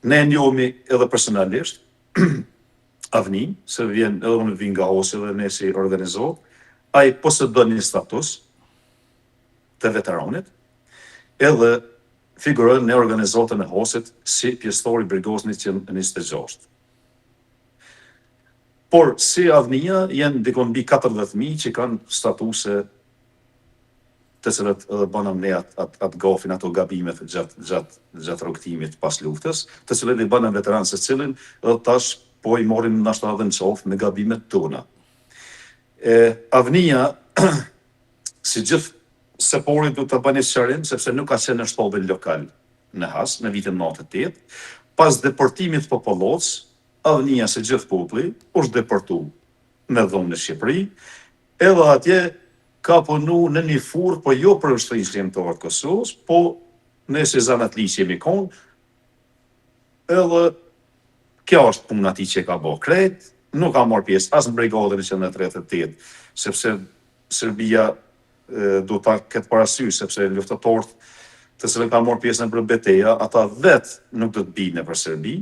Ne e njohmi edhe personalisht, Avnin, se vjen edhe unë vij nga Hosi dhe ne si organizatë, ai posedon një status të veteranit, edhe figuron në organizatën e Hosit si pjesëtar i Brigadës 126. Por si Avnia janë dikun mbi 40.000 që kanë statuse të cilët edhe banëm ne atë at, at gafin, ato gabimet gjatë rrugëtimit pas luftës, të cilët i banëm veteran secilin edhe tash po i marrim ndoshta edhe në qafë me gabimet tona. E, Avnia, si gjithë së pari du të bëni sqarim, sepse nuk ka qenë në shtabin lokal në Has, në vitin 98, pas deportimit të Popolloc, Avnia si gjithë populli, është deportu me dhunë në Shqipëri, edhe atje ka punu në një furrë, po jo për ushtrinë çlirimtare të Kosovës, po ne si zanatli që jemi konë, edhe kjo është puna atij që e ka bo krejt, nuk ka marrë pjesë as në brigadën e 138, sepse Serbia do ta ketë parasysh, sepse luftëtorët të cilët kanë marrë pjesë në për beteja, ata vetë nuk do të binë për Serbi.